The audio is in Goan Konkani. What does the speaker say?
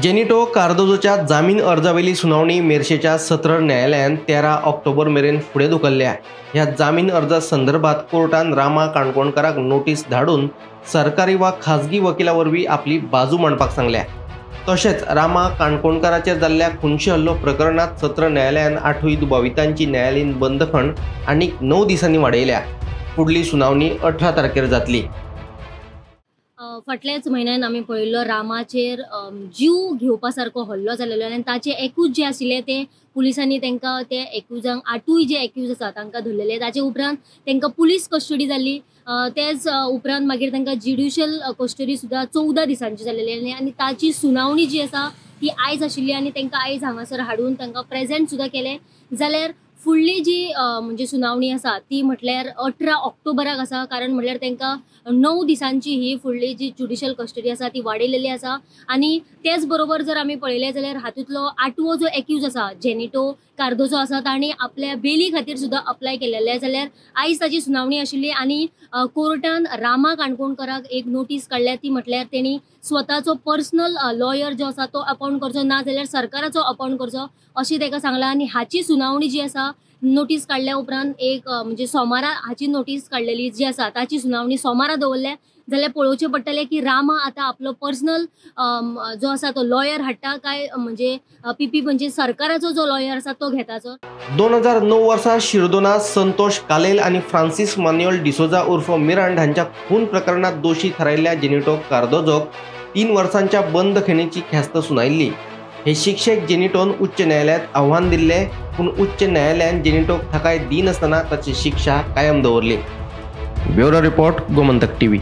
जेनिटो कार्दोजोच्या जामीन अर्जावेली सुनावणी मेरशेच्या सत्र न्यायालयान 13 ऑक्टोबर मेरेन फुडें धुकल्ल्या। ह्या जामीन अर्जा संदर्भात कोर्टान रामा काणकोणकाराक नोटीस धाडून सरकारी वा खाजगी वकिला वरवीं आपली बाजू मांडपाक सांगल्या। तशेंच रामा काणकोणकाराचेर जाल्ल्या खुनशी हल्लो प्रकरणात सत्र न्यायालयान 8 दुबावितांची न्यायालयीन बंदखण आनीक 9 दिसांनी वाडयल्या। फुडली सुनावणी 18 तारखेर जातली। फाटल्याच म्हयन्यान आमी पळयल्लो रामाचेर जीव घेवपा सारको हल्लो जालेलो आनी ताचे एक्यूज जे आशिल्ले ते पुलिसांनी तांकां ते एक्यूजांक 8 जे एक्यूज आसा तांकां धरलेले। ताचे उपरांत तांकां पुलीस कस्टडी जाल्ली। तेच उपरांत मागीर तांकां ज्युडिशियल कस्टडी सुद्दां 14 दिसांची जालेली आनी ताची सुनावणी जी आसा ती आयज आशिल्ली आनी तांकां आयज हांगासर हाडून तांकां प्रेजेंट सुद्दां केलें। जाल्यार फुडली जी म्हणजे सुनावणी आसा ती म्हटल्यार 18 ऑक्टोबराक आसा, कारण म्हटल्यार तांकां 9 दिसांची ही फुडली जी ज्युडिशियल कस्टडी आसा ती वाडयलेली आसा। आनी तेच बरोबर जर आमी पळयलें जाल्यार हातूंतलो 8वो जो एक्यूज आसा जेनिटो कार्दोजो आसा ताणें आपल्या बेली खातीर सुद्दां अप्लाय केलेलें। जाल्यार आयज ताची सुनावणी आशिल्ली आनी कोर्टान रामा काणकोणकाराक एक नोटीस काडल्या ती म्हटल्यार तेणी स्वताचो पर्सनल लॉयर जो आसा तो अपॉयंट करचो, ना जाल्यार सरकाराचो अपॉयंट करचो अशें ताका सांगलां। आनी हाची सुनावणी जी आसा नोटीस काडल्या उपरांत एक म्हणजे सोमारा हाची नोटीस काडलेली जी आसा ताची सुनावणी सोमारा दवरल्या। जाल्यार पळोवचें पडटलें की रामा आतां आपलो पर्सनल जो आसा तो लॉयर हाडटा काय म्हणजे पीपी म्हणजे सरकाराचो जो लॉयर आसा तो घेताचो। 2009 वर्सा शिरदोना संतोष कालेल आनी फ्रांसीस मान्युएल डिसोजा उर्फ मिरांड हांच्या खून प्रकरणात दोशी थारायल्ल्या जेनिटो कार्दोजोक 3 वर्सांच्या बंदखणीची ख्यास्त सुनायल्ली। हे शिक्षेक जेनिटोन उच्च न्यायालयात आव्हान दिल्ले, पूण उच्च न्यायालयान जेनिटोक थाकाय दिनासतना ताची शिक्षा कायम दवरली। Bureau report, Gomantak TV.